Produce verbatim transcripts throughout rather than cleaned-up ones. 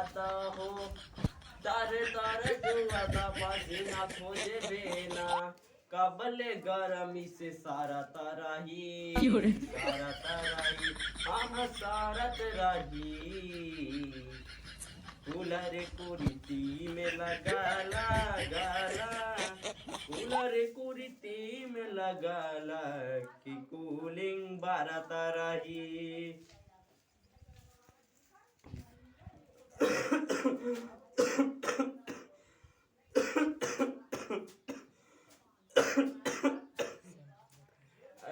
आता हो, तारे तारे जुआता पसीना खोजे बेना, कबले गरमी से सारा तरही, क्यों रे? सारा तरही, हम सारत रही। कूलर कुर्ती में लगाला, गाला, कूलर कुर्ती में लगाला, कि कूलिंग बारत रही।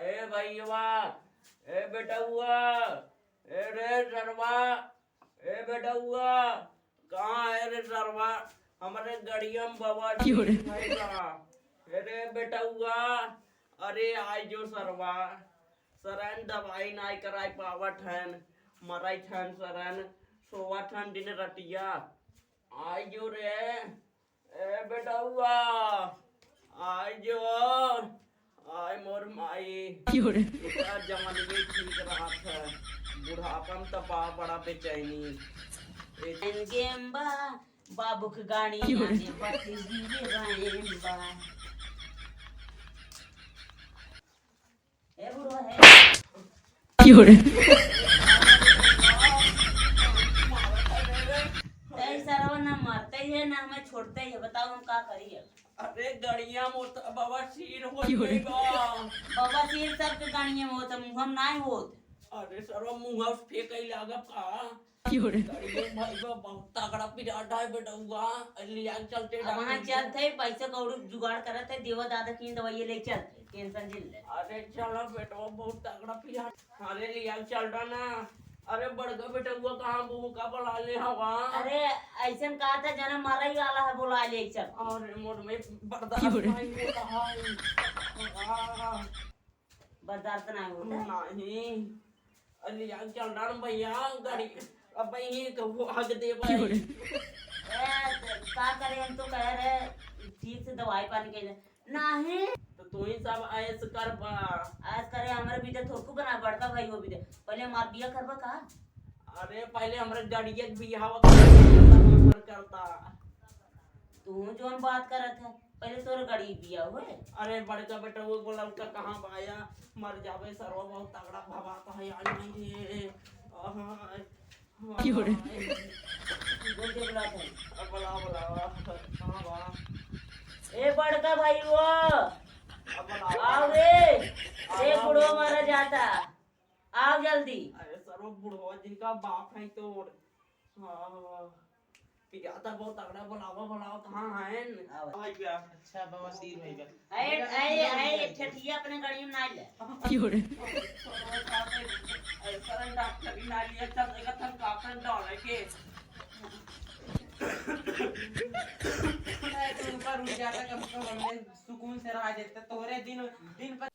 ए भैया, ए बेटउआ, ए रे सरवा, ए बेटउआ, कहाँ है रे सरवा? हमरे गड़िया में बवासीर भइल बा। ए रे बेटउआ, अरे आइ जो सरवा, सरन दवाई नाहीं कराइ पावत हन, मरत हन सरन, सोवत हन दिन रतिया। आइ जो रे, ए बेटउआ, आइ जो, आइ मोर माई। क्यों रे? इतना जवानी में ठीक रहत है, बुढ़ापा में तो बा बड़ा बेचैनी। ए गेम बा, बाबू के गाड़ी क्यों रे? आगे बत्तीस बीघे रायम बा। ए बुढ़वा है। क्यों रे? तै सरवा ना मरते है, ना हमें छोड़ते है, बताओ हम का करी अब? अरे गड़िया में तो बवासीर हो क्यों रे? गई बा। बवासीर सबके गड़िया में होता, मुँह में नाहीं होत। अरे सरवा मुँह से फेंके लागब का? क्यों रे? अरे भाई बा, बहुत तगड़ा पिरात है बेटउआ, लिया के चलते अब वहाँ डॉक्टर चलत है, पैसा कौड़ी जुगाड़ करत है, देवा दादा की दवाई ले चलत है, टेंशन जिन ले। अरे चलो बेटवा, बहुत तगड़ा पिरात। अरे लिया के चल रहा ना। अरे बड़का बेटउआ कहाँ बहू का बुला ले हवा? अरे ऐसन कहा था जना मरई वाला है, बुला ले चल। अरे मोर में बर्दाश्त क्यों रे? नहीं होता है। आ। बर्दाश्त नहीं होता? नहीं। अरे यार, चल रहा ना भैया, गाड़ी, अब भाई ये तो वो हक दे भाई। क्यों रे? ए, का करे, हम तो कह रहे, ठीक से दवाई पानी के लिए। नहीं। तो तू ही सब ऐस कर बा। ऐस करे, हमारे बीते थोड़को बना, बड़का भाई हो बीते। पहले हमार बिया करबा का? अरे, पहले हमारे गड़िया के बियाह कर, तब हमार करता। तू जौन बात करत है, पहले तोर गड़ी बिया हुए। अरे बड़का बेटउआ बोला, उनका कहाँ बाया, मर जावे सरवा, बहुत तगड़ा भवाता है यार, नहीं रे। आहा, क्यों रे? बोल के बुलाते हैं। अब बुलाओ, बुलाओ, कहाँ बा? ए बड़का भाई वो, अब बुलाओ। आओ रे, आओ, ए आओ। बुढ़ो मारा जाता, आओ जल्दी। अरे सरवा बुढ़वा जिनका बाप है तो, हाँ, पिरात बहुत तगड़ा, बुलावा, बुलावा, कहाँ हैं? आवा। आ गया। अच्छा, बवासीर हो गया। अरे, अरे, अरे, ठेठिया अपने गाड़ी में ना ले। क्यों रे? अरे, सरन डॉक्टर भी ना लिया, चल, देखा था, काकन डाले के। अरे, तू ऊपर उठ जाता, कम से कम हमने सुकून से रहा जाता। तोरे दिन, दिन पर